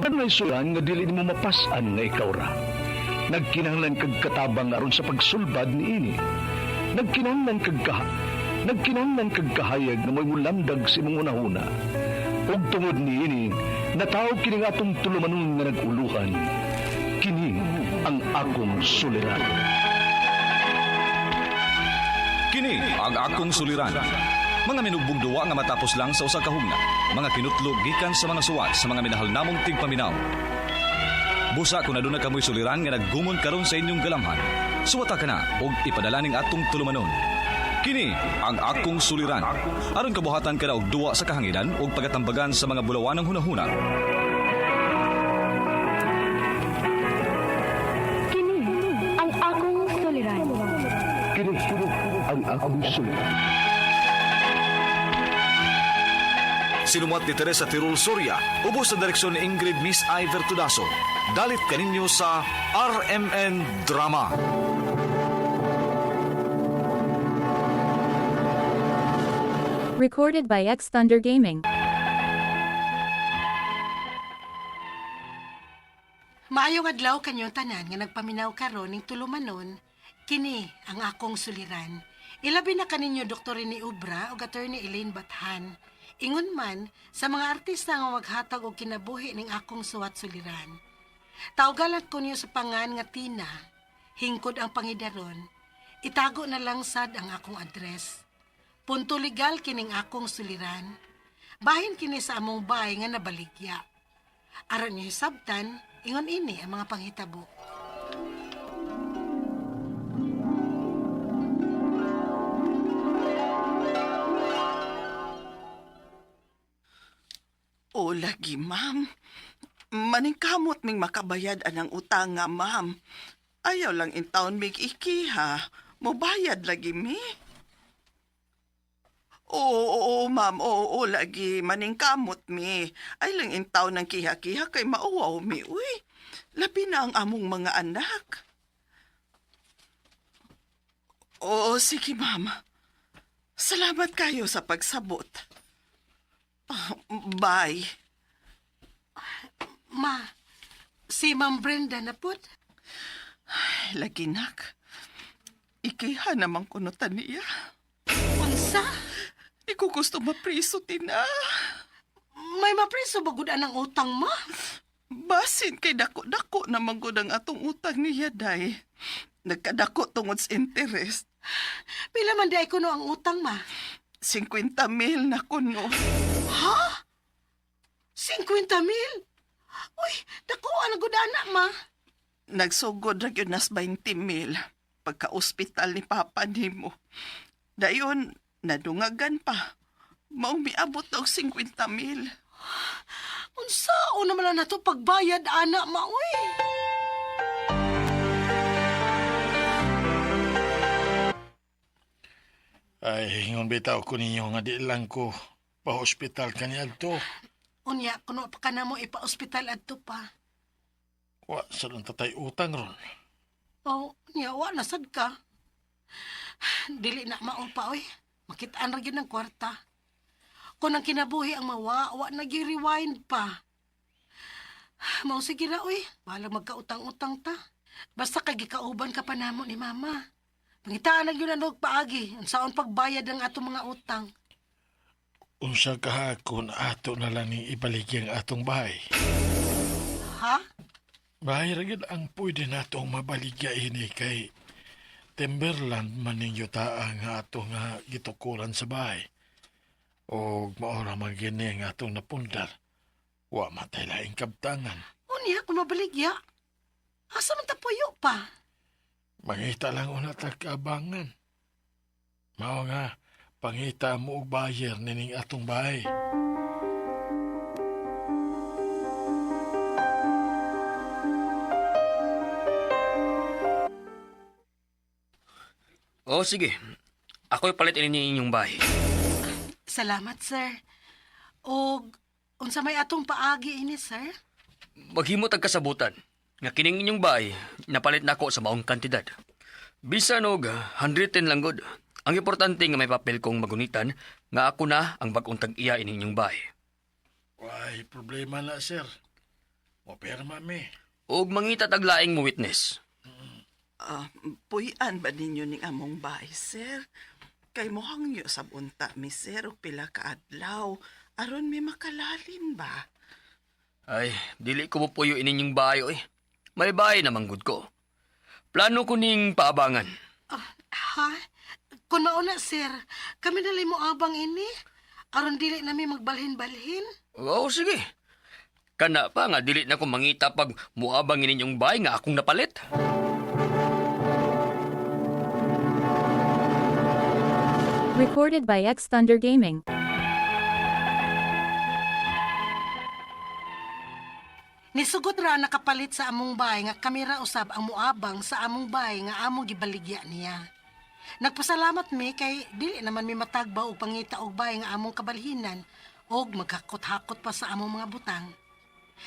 Adunay suliran nga dili nimo mapas-an nga ikaw ra. Nagkinahanglan kag katabang aron sa pagsulbad niini. Nagkinahanglan kag kahayag nga mo'y mulamdag sa imong hunahuna. Ug tungod niini, natawo kini nga atong tulumanon nga nag-uluhan. Kini ang akong suliran. Kini ang akong suliran. Mga minugbong duwa nga matapos lang sa usa ka hugna. Mga kinutlo gikan sa mga suwat sa mga minahal namong tigpaminaw. Busa kung aduna kamoy suliran nga naggumon karon sa inyong galamhan. Suwata ka na og ipadala ning atong tulumanon. Kini ang akong suliran. Aron kabuhatan ka na og duwa sa kahanginan ug pagatambagan sa mga bulawanang hunahuna. Kini ang akong suliran. Kini ang akong suliran. Sinumat ni Teresa Tirul Soria, ubos sa direksyon ni Ingrid Miss Iver Tudaso. Dalit kaninyo sa RMN Drama. Recorded by X Thunder Gaming. Maayong adlaw kanyo tanan nga nagpaminaw karon ning tulumanon, kini ang akong suliran. Ilabi na kaninyo Dr. Rene Ubra ug Attorney Elaine Bathan. Ingon man sa mga artista nga maghatag og kinabuhi ning akong suwat suliran. Tawgalan ko niyo sa pangan nga Tina, hingkod ang pangidaron. Itago na lang sad ang akong address. Punto legal kining akong suliran. Bahin kini sa among bahay nga nabaligya. Aron niyo hisabtan, ingon ini ang mga panghitabo. O lagi, ma'am. Maningkamot ming makabayad anang utang nga, ma'am. Ayaw lang in town mig iki, ha. Mubayad lagi mi. Oo, oo, ma'am. Oo, oo, lagi. Maningkamot mi. Ay lang in town ng kiha-kiha kay mauwaw mi, uy. Labi na ang among mga anak. Oo, sige, ma'am. Salamat kayo sa pagsabot. Ah, bye. Ma, si Ma'am Brenda na pud. Lagi nak. Ikiha naman kuno niya. Unsa? Di ko gusto mapriso, Tina. May mapriso ba gud anang utang ma? Basin kay dako-dako naman gud ang atong utang niya, day. Nagkadako tungod sa interest. Pila man di ay kuno ang utang ma? 50 mil na kuno. Ha? 50 mil? Uy, dako ang gud ana ma. Nagsugod ra gyud nas 20 mil pagka-ospital ni Papa nimo. Dayon, nadungagan pa. Maong miabot na og 50 mil. Unsa o naman na nato pagbayad ana ma uy? Ay, hingon bitaw ko ninyo nga di lang ko pa-hospital kaniadto. Unya kuno pa ka namo ipa-ospital adto pa. Wa sa lang tatay utang ron. Oh, unya wa na sad ka. Dili na mao pa oy. Makitaan ra gyud ng kwarta. Kung ang kinabuhi ang mawa, wa na gyud rewind pa. Mao sige ra oy, bahala magkautang-utang ta. Basta kay gikauban ka pa namo ni mama. Pangitaan na gyud na og paagi unsaon pagbayad ang atong mga utang. Unsa ka kung ato na lang ning ibaligya ang atong bahay. Ha? Bahay ra gyud ang pwede natong mabaligya ini kay Timberland man ninyo taa nga ato nga gitukuran sa bahay. O maora man gini ang atong napundar. Wa matay laing kabtangan. Unya kung mabaligya. Asa man ta puyo pa? Mangita lang una tag-abangan. Mao nga, pangita mo og buyer nining atong bahay. Oo, sige. Ako'y palit ini inyong bahay. Salamat, sir. Og unsa may atong paagi ini, sir? Maghimo tag kasabutan nga kining inyong bahay napalit nako sa maong kantidad. Bisan og 110 lang gud. Ang importante nga may papel kong magunitan nga ako na ang bag-ong tag-iya ini inyong bahay. Way problema na, sir. Mo perma mi. Ug mangita taglaing mo witness. Ah, puy-an ba ninyo ning among bahay, sir? Kay mohangyo sab unta mi sir og pila ka adlaw aron mi makalalin ba? Ay, dili ko mo puyo ininyong bahay oy. May bahay naman gud ko. Plano ko ning paabangan. Ah, ha? Kung mauna, sir, kami nalay mo abang ini. Aron dili nami magbalhin-balhin. Oo, sige. Kana pa nga dili na ko mangita pag muabang ininyong bahay nga akong napalit. Recorded by X Thunder Gaming. Nisugot ra nakapalit sa among bahay nga kami ra usab ang muabang sa among bahay nga among gibaligya niya. Nagpasalamat mi kay dili naman mi matagba og pangita og bahay nga among kabalhinan og maghakot-hakot pa sa among mga butang.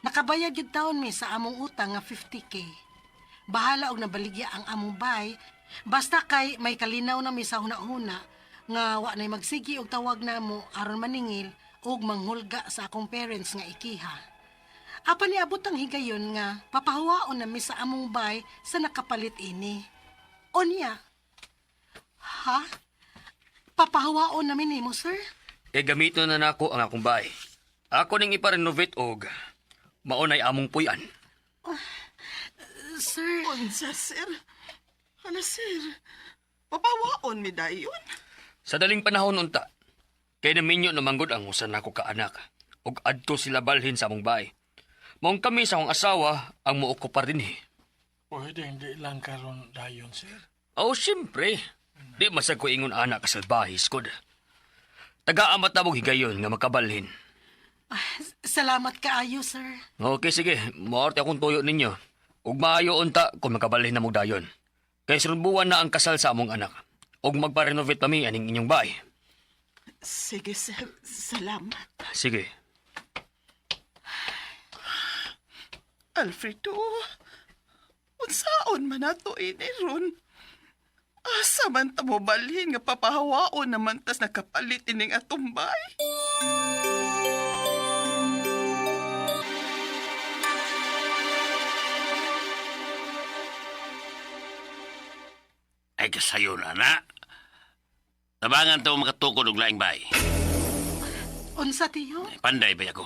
Nakabayad gyud taon mi sa among utang nga 50K. Bahala og nabaligya ang among bahay basta kay may kalinaw na mi sa huna-huna nga wa nay magsigi og tawag namo aron maningil og manghulga sa akong parents nga ikiha. Apan niabot ang higayon nga papahuwaon nami sa among bay sa nakapalit ini. Onya. Ha? Papahuwaon nami nimo, sir? E gamiton na nako ang akong bahay. Ako ning iparenovate og maunay among puy-an. Sir, Unsa, sir? Hala, sir. Papawaon mi dayon. Sa daling panahon unta, kay naminyo namanggod ang usa nako ka anak ug adto sila balhin sa among bahay. Maong kami sa akong asawa ang mookupar dinhi. Pwede hindi lang karon dayon, sir. Oh, siyempre. Di masag ko ingon anak kasalbahis kod. Taga-amat na mong higayon nga makabalhin. salamat kaayo, sir. Okay, sige. Maorte akong tuyo ninyo. Ug maayo unta kung makabalhin na mo dayon. Kay sunod buwan na ang kasal sa among anak. Ug magpa-renovate pa mi aning inyong bahay. Sige, sir. Salamat. Sige. Alfredo, unsaon man nato ini ron? Asa man ta mo balhin nga papahawaon naman tas nakapalit ining atong bay? Ay kasayo na na. Tabangan to makatukod og laing bay. Unsa tiyo? Ay, panday bay ako.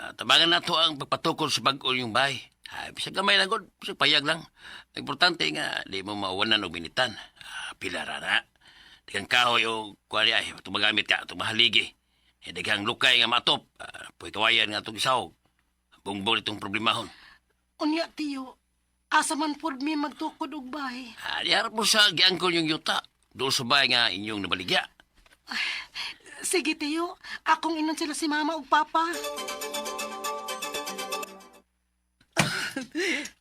Ah, tabangan na to ang pagpatukod sa bag-o yung bay. Ay, bisag gamay lang gud, bisag payag lang. Ang importante nga di mo mawanan og binitan. Ah, pila ra na. Daghang kahoy o kuwari ay itong magamit ka, itong mahaligi. Eh, daghang lukay nga matop. Ah, puy kawayan nga itong isahog. Bungbong itong problemahon. Unya tiyo. Asa man pod mi magtukod og bahay. Ah, diharap mo sa giangkol yung yuta. Doon sa bahay nga inyong nabaligya. Sige tiyo, akong inon sila si mama ug papa.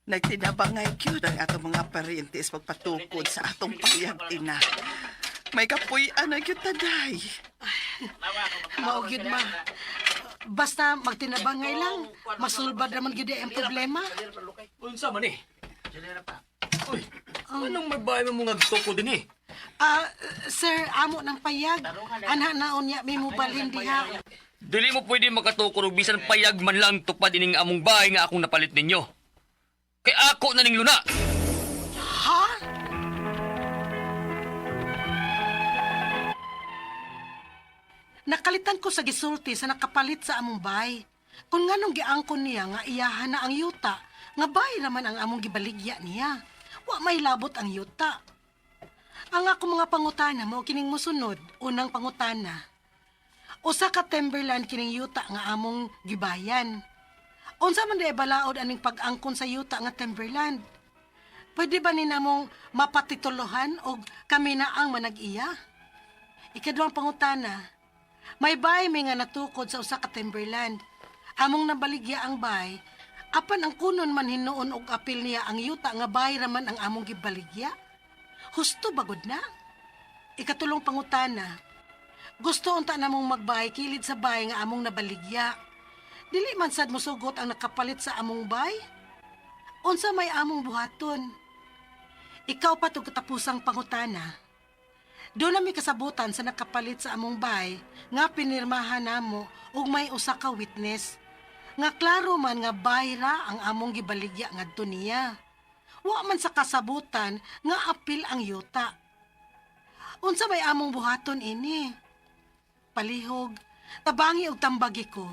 Nagtinabangay gyud ang atong mga paryentes pagpatukod sa atong payag ina. May kapuy-an na gyud taday. Mao gyud ma. Basta magtinabangay lang, masulbad raman gyud ang problema. Unsa man eh? Uy, anong may bahay mo mga gusto ko din eh? Ah, sir, amo ng payag. Anha na unya mi mo balhin diha. Dili mo pwede makatukod og bisan payag man lang tupad ining among bahay nga akong napalit ninyo. Kay ako na ning luna. Ha? Nakalitan ko sa gisulti sa nakapalit sa among bay. Kung nganong giangkon niya nga iyahan na ang yuta, nga bay naman ang among gibaligya niya. Wa may labot ang yuta. Ang ako mga pangutana mao kining mosunod, unang pangutana. Usa ka timberland kining yuta nga among gibayan. Unsa man di balaod aning pag-angkon sa yuta nga timberland? Pwede ba ni namong mapatituluhan og kami na ang manag-iya? Ikaduhang pangutana, may bay may nga natukod sa usa ka timberland. Among nabaligya ang bay, apan ang kunon man hinuon og apil niya ang yuta nga bay raman ang among gibaligya. Husto bagod na? Ikatulong pangutana, gusto unta namong magbay kilid sa bay nga among nabaligya. Dili man sad mosugot ang nakapalit sa among bay. Unsa may among buhaton? Ikaw pa tug katapusang pangutana. Doon nami kasabutan sa nakapalit sa among bay nga pinirmahan namo ug may usa ka witness. Nga klaro man nga bayra ang among gibaligya ngadto niya. Wa man sa kasabutan nga apil ang yuta. Unsa may among buhaton ini? Palihog, tabangi og tambagi ko.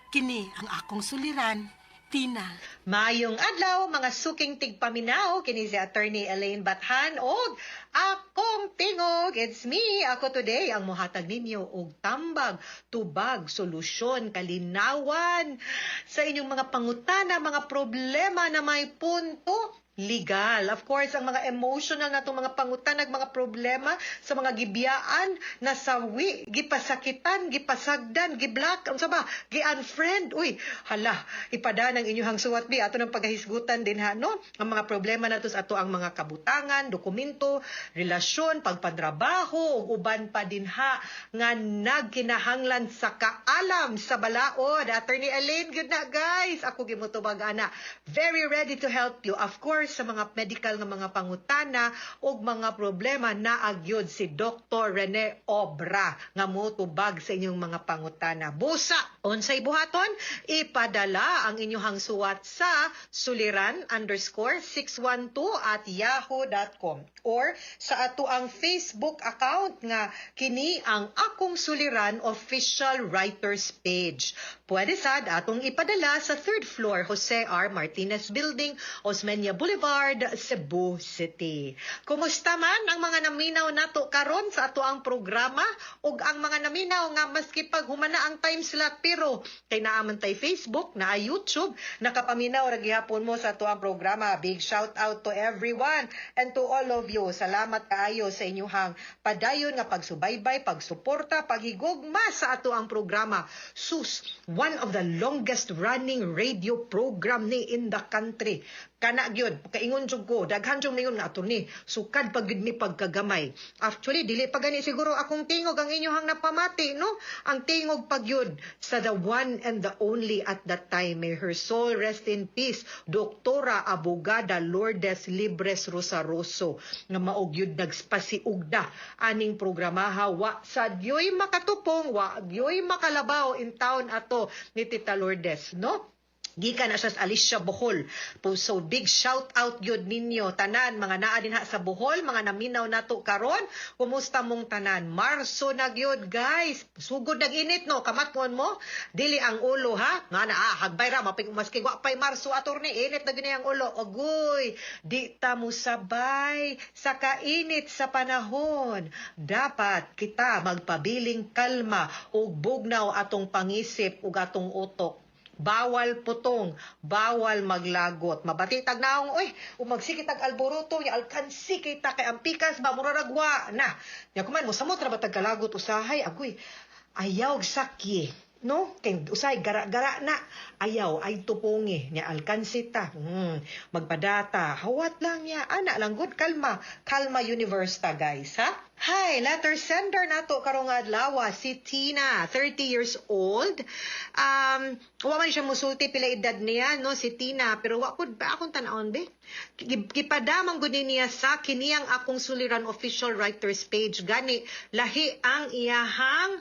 Kini ang akong suliran, Tina. Mayong adlaw mga suking tigpaminaw, kini si Attorney Elaine Bathan og akong tingog. It's me, ako today ang mohatag ninyo og tambag, tubag, solusyon, kalinawan sa inyong mga pangutana, mga problema na may punto legal. Of course, ang mga emotional na itong mga pangutanag, mga problema sa mga gibiyaan, nasawi, gipasakitan, gipasagdan, giblock, unsa ba, gi-unfriend. Uy, hala, ipadaan ang inyong suwat bi ato ng paghahisgutan din ha, no? Ang mga problema nato sa ato ang mga kabutangan, dokumento, relasyon, pagpadrabaho, ug uban pa din ha nga nagkinahanglan sa kaalam sa balaod. Attorney Elaine, good na guys. Ako gimutubag ana. Very ready to help you. Of course, sa mga medical nga mga pangutana ug mga problema, naagyod si Dr. Rene Obra nga motubag sa inyong mga pangutana. Busa, unsay buhaton? Ipadala ang inyong suwat sa suliran_612@yahoo.com or sa ato ang Facebook account nga kini ang Akong Suliran Official Writers Page. Pwede sad atong ipadala sa third floor, Jose R. Martinez Building, Osmeña Boulevard, Cebu City. Kumusta man ang mga naminaw nato karon sa ato ang programa ug ang mga naminaw nga maski pag humana ang time slot pero kay naa man tay Facebook, naa YouTube, nakapaminaw ra gihapon mo sa ato ang programa. Big shout out to everyone and to all of you. Salamat kaayo sa inyuhang padayon nga pagsubaybay, pagsuporta, paghigugma sa ato ang programa. Sus, one of the longest running radio program ni in the country. Kana gyud, kaingon jud ko, daghan jud mingon nga, "Attorney, sukad pa gyud ni pagkagamay." Actually, dili pa gani siguro akong tingog ang inyong napamati, no? Ang tingog pa gyud sa the one and the only at that time, may her soul rest in peace, Doktora Abogada Lourdes Libres Rosaroso, nga mao gyud nagspasiugda aning programaha. Wa sa diyoy makatupong, wa gyoy makalabaw in town ato ni Tita Lourdes, no? Gikan na siya sa Alicia, Bohol. Po, so big shout out gyud ninyo tanan mga naa dinha sa Bohol, mga naminaw nato karon. Kumusta mong tanan? Marso na gyud, guys. Sugod nag init, no, kamatngon mo. Dili ang ulo ha. Nga na ah, hagbay ra mapig maski wa pay Marso, attorney, init na gyud ang ulo. Agoy, di ta mo sabay sa kainit sa panahon. Dapat kita magpabiling kalma ug bugnaw atong pangisip ug atong utok. Bawal putong, bawal maglagot. Mabati tag naong, oy, umagsige tag alboroto, ya alkansi kita kay ang pikas ba muraragwa na. Nya kuman mo samot ra ba tag kalagot usahay, agoy. Ayaw sakyi. No? Kay usahay gara-gara na. Ayaw ay tupongi nya alkansi ta. Magpadata, hawat lang niya. Ana lang good, kalma. Kalma universe ta, guys, ha? Hi, letter sender nato karong adlaw si Tina, 30 years old. Wa man siya musulti pila edad niya, no, si Tina, pero wa pud ba akong tan-awon be. Gipadamang gud niya sa kiniyang Akong Suliran Official Writers Page. Gani lahi ang iyahang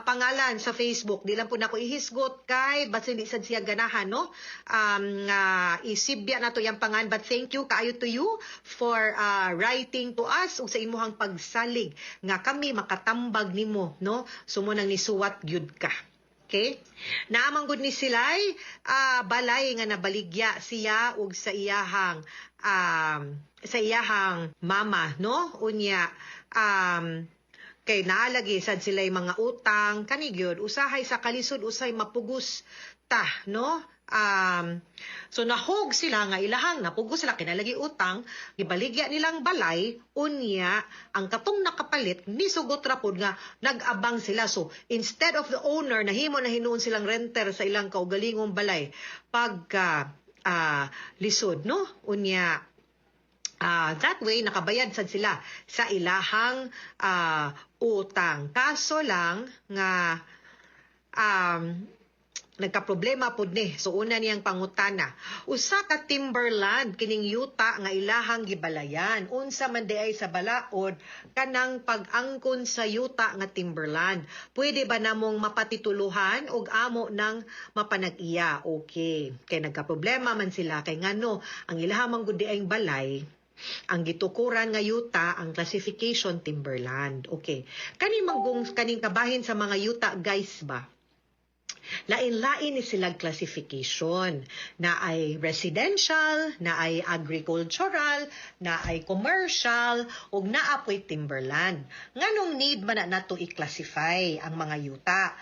pangalan sa Facebook. Di lang po nako ihisgot kay basin di sad siya ganahan, no? Isibya nato yang pangalan, but thank you kaayo to you for writing to us ug sa imuhang pagsalig nga kami makatambag nimo, no? So mo nang nisuwat gyud ka. Okay? Naamang gud ni silay balay nga nabaligya siya ug sa iyahang mama, no? Unya kay naalagi sad sila'y mga utang kani gyud, usahay sa kalisod, usay mapugos ta, no? So nahog sila nga ilahang napugos sila kinalagi utang, gibaligya nilang balay. Unya ang katong nakapalit nisugot ra pod nga nag-abang sila. So instead of the owner, nahimo na hinuon silang renter sa ilang kaugalingong balay pagka lisod, no? Unya that way nakabayad sad sila sa ilahang utang. Kaso lang nga Nagka-problema pud ni. So una niyang pangutana. Usa ka timberland kining yuta nga ilahang gibalayan. Unsa man diay sa balaod kanang pag-angkon sa yuta nga timberland? Pwede ba namong mapatituluhan og amo ng mapanag-iya? Okay. Kay nagka-problema man sila kay ngano ang ilahang man gud diay balay, ang gitukuran nga yuta, ang classification timberland. Okay. Kani manggong kaning kabahin sa mga yuta, guys, ba? Lain-lain ni silang classification na ay residential, na ay agricultural, na ay commercial, ug naa po'y timberland. Nganong need man na nato i-classify ang mga yuta?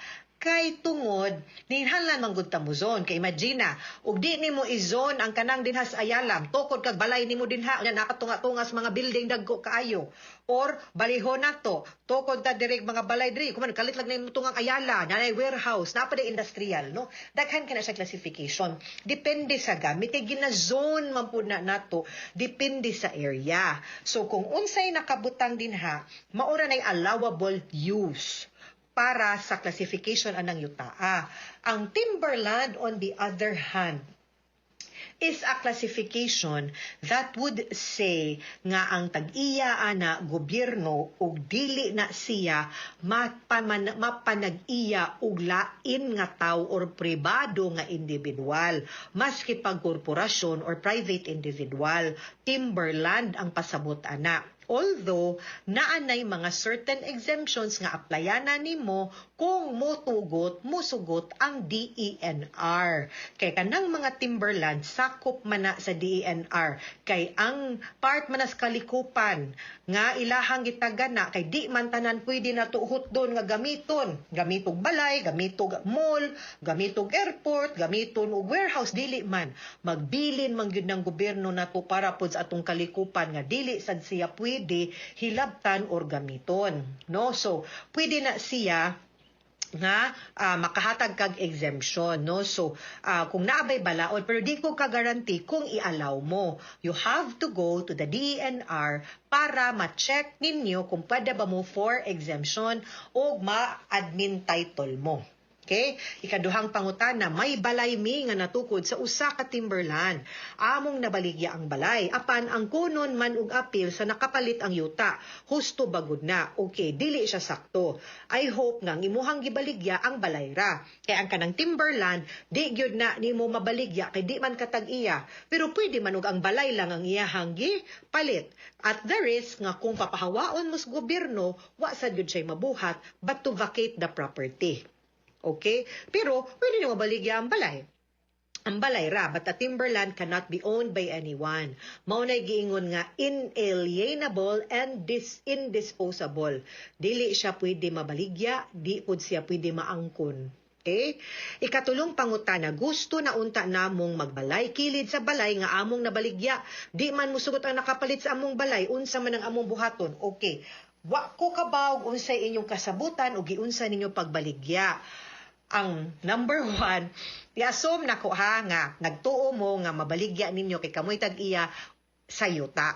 Kay tungod ninhalan man gud ta mo zone. Kay imagine na ug di nimo i-zone ang kanang dinha sa Ayalam, tukod kag balay nimo dinha nga nakatunga-tunga sa mga building dagko kaayo, or balihon nato, tukod ta direk mga balay diri, kuman kalit lang nimo tungang Ayala, naay warehouse, naa pa industrial, no? Daghan ka na sa classification, depende sa gamit, kay gina-zone man pud na nato depende sa area. So kung unsay nakabutang dinha, maura nay allowable use para sa classification anang yutaa. Ang timberland, on the other hand, is a classification that would say nga ang tag-iya ana gobyerno ug dili na siya mapanag-iya og lain nga tawo or pribado nga individual, maski pag korporasyon or private individual. Timberland ang pasabot ana, although naanay mga certain exemptions nga applyanan nimo kung motugot, musugot ang DENR. Kay kanang mga timberland, sakop man na sa DENR. Kay ang part man na sa kalikupan nga ilahang gitagana, kay di man tanan pwede na tuhot doon nga gamiton. Gamitog balay, gamitog mall, gamitog airport, gamiton og warehouse, dili man. Magbilin man gyud ng gobyerno nato para pod sa atong kalikupan nga dili sad siya pwede hilabtan or gamiton. No? So, pwede na siya nga makahatag kag exemption, no? So kung naabay balaod, pero di ko ka-guarantee kung i-allow mo. You have to go to the DENR para ma-check ninyo kung pwede ba mo for exemption o ma-admin title mo. Okay? Ikaduhang pangutana, may balay mi nga natukod sa usa ka timberland. Among nabaligya ang balay, apan ang kunon man og apil sa nakapalit ang yuta. Husto ba gud na? Okay, dili siya sakto. I hope nga ang imuhang gibaligya ang balay ra. Kay ang kanang timberland, di gyud na nimo mabaligya kay di man katag-iya. Pero pwede man og ang balay lang ang iyahang gipalit. At the risk nga kung papahawaon mo sa gobyerno, wa sad gyud siya mabuhat but to vacate the property. Okay? Pero pwede nyo mabaligya ang balay. Ang balay ra, but a timberland cannot be owned by anyone. Mao nay giingon nga inalienable and indisposable. Dili siya pwede mabaligya, di pud siya pwede maangkon. Okay? Ikatulong pangutana, gusto na unta namong magbalay kilid sa balay nga among nabaligya. Di man musugot ang nakapalit sa among balay, unsa man ang among buhaton? Okay. Wa ko kabaw unsay inyong kasabutan o giunsa ninyo pagbaligya. Ang number one, i-assume na ko ha nga nagtuo mo nga mabaligya ninyo kay kamoy tag-iya sa yuta.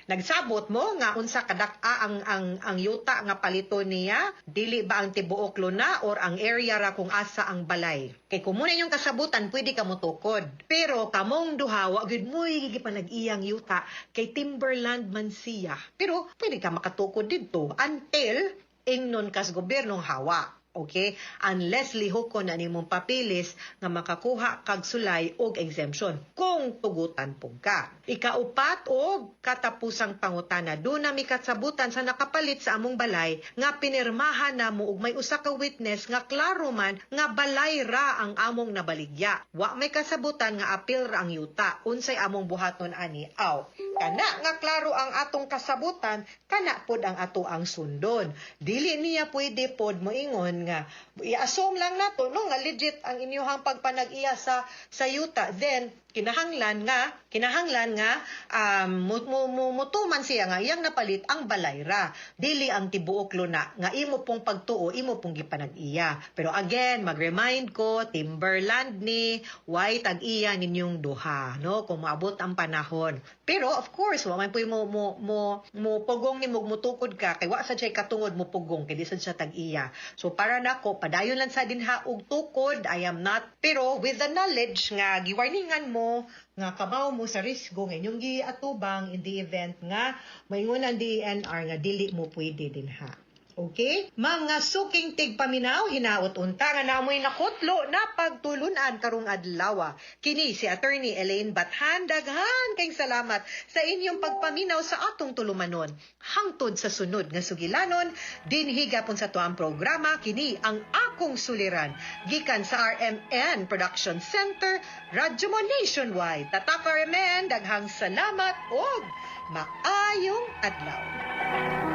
Nagsabot mo nga unsa kadak-a ang yuta nga palito niya, dili ba ang tibuok luna or ang area ra kung asa ang balay? Kay kung muna inyong kasabutan, pwede ka motukod. Pero kamong duha, wa gyud mo'y gipanag-iyang yuta kay timberland man siya. Pero pwede ka makatukod didto until ingnon kas gobyernong hawa. Okay? Unless lihokon na nimong papilis nga makakuha kag sulay og exemption kung tugutan pug ka. Ikaupat og katapusang pangutana, duna mi kasabutan sa nakapalit sa among balay nga pinirmahan namo og may usa ka witness nga klaro man nga balay ra ang among nabaligya. Wa may kasabutan nga apil ra ang yuta. Unsay among buhaton ani? Aw, kana nga klaro ang atong kasabutan, kana pod ang ato ang sundon. Dili niya pwede pod moingon nga i-assume lang nato, no, nga legit ang inyuhang pagpanag-iya sa yuta, then kinahanglan nga mutuman siya nga iyang napalit ang balayra, dili ang tibuok luna nga imo pong pagtuo imo pong gipanag-iya. Pero again, mag-remind ko, timberland ni, way tag-iya ninyong duha, no, kung maabot ang panahon. Pero of course, wa man puy mo mo mo pugong nimo, mutukod ka kay wa sad siya katungod mo pugong kay di sad siya tag-iya. So para Para nako padayon lang sa dinha og tukod, I am not, pero with the knowledge nga giwarningan mo nga kabaw mo sa risgo nga inyong giatubang in the event nga maingon ang DENR nga dili mo pwede dinha. Okay? Mga suking tigpaminaw, hinaot unta nga namoy nakutlo na pagtulunan karong adlaw. Kini si Attorney Elaine Bathan, daghan kayong salamat sa inyong pagpaminaw sa atong tulumanon. Hangtod sa sunod nga sugilanon, dinhi gapon sa tuang programa kini ang akong suliran gikan sa RMN Production Center, Radyo Mo Nationwide. Tatak RMN, daghang salamat og maayong adlaw.